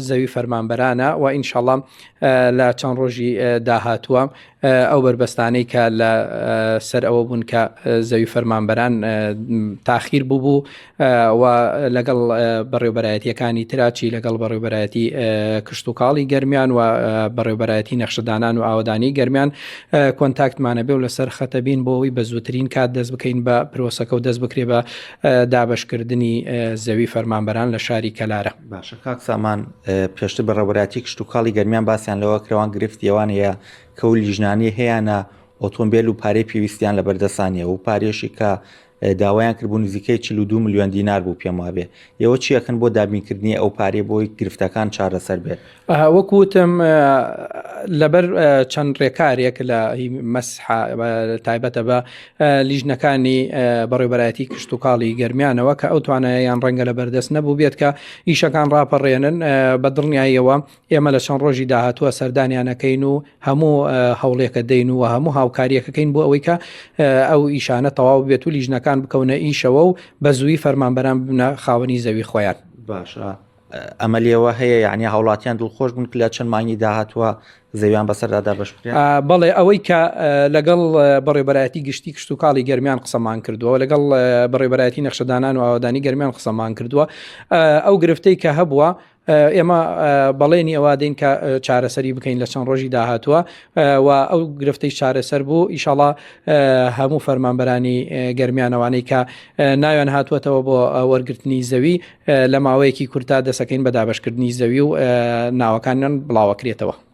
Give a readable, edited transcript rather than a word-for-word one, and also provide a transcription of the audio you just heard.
زەوی فەرمانبەرانە و ئینشاڵڵا لە چەند ڕۆژی داهاتووە ئەو بەربەستانەی کە لە سەر ئەوە بوون کە زەوی فەرمانبەران تاخیر بووبوو و لەگەڵ بەڕێوبەرایەتیەکانی تراچی لەگەڵ بەڕێوبەرایەتی کشتتوکاڵی گەرمیان و بەڕێوبەرایەتی نەخشەدانان و ئاوەدانی گەرمیان کۆنتاکتمانە بێ و لەسەر خەتەبین بۆ ئەوەی بە زووترین کات دەست بکەین بە پرۆسەکە و دەست بکرێ بە دابەشکردنی زەوی فەرمانبەران لە شاری کەلارە. باشە کاک سامان پێشتر بەڕێوەبەرایەتی کشتوکاڵی گەرمیان باسیان لەوە کرەوان گرفتی ئەوان هەیە کە و لیژنانەی هەیانە ئۆتۆمبێل و پارەی پێویستیان لەبەردەسان نیە و پارێشی کە داوایان کردبوو نزیکەی 42 ملیۆن دینار بوو پێم وابێ ئێوە چی ئەکەن بۆ دابینکردنی ئەو پارەی بۆی گرفتەکان چارەسەر بێت؟ وەک وتم لەبەر چەند ڕێکارێک لە مەسحە تایبەتە بە لیژنەکانی بەڕێوبەرایەتی کشتتوکاڵی گەرمیانەوە کە ئەو توانایان ڕەنگە لە بەردەست نەبوو بێت کە ئیشەکان ڕاپەڕێنن بە دڵنیاییەوە ئێمە لە چەند ڕۆژی داهاتووە سەردانیانەکەین و هەموو هەوڵێکە دەین و هەموو هاوکاریەکەکەین بۆ ئەوەی کە ئەو ئیشانە تەواو بێت و لیژنەکان بکەونە ئیشەوە و بە زووی فەرمانبەران ببنە خاوەنی زەوی خۆیان. باشە ئەمە لێوە هەیە یعنی هاوڵاتیان دڵخۆش بوون لە چەند مانگی داهاتووە زەویان بەسەردا دابەش بکرێت؟ بەڵێ ئەوەی کە لەگەڵ بەڕێوبەرایەتی گشتی کشتوکاڵی گەرمیان قسەمان کردووە لەگەڵ بەڕێوبەرایەتی نەخشەدانان و ئاوەدانی گەرمیان قسەمان کردووە ئەو گرفتەی کە هەبووە ئێمە بەڵێنی ئەوە دەین کە چارەسەری بکەین لە چەند ڕۆژی داهاتووە و ئەو گرفتەی چارەسەر بوو ئیشاڵا هەموو فەرمانبەرانی گەرمیانەوانەی کە ناویان هاتووەتەوە بۆ وەرگرتنی زەوی لە ماوەیەکی کورتا دەسەکەین بە دابشکردنی زەوی و ناوەکانیان بڵاوەکرێتەوە.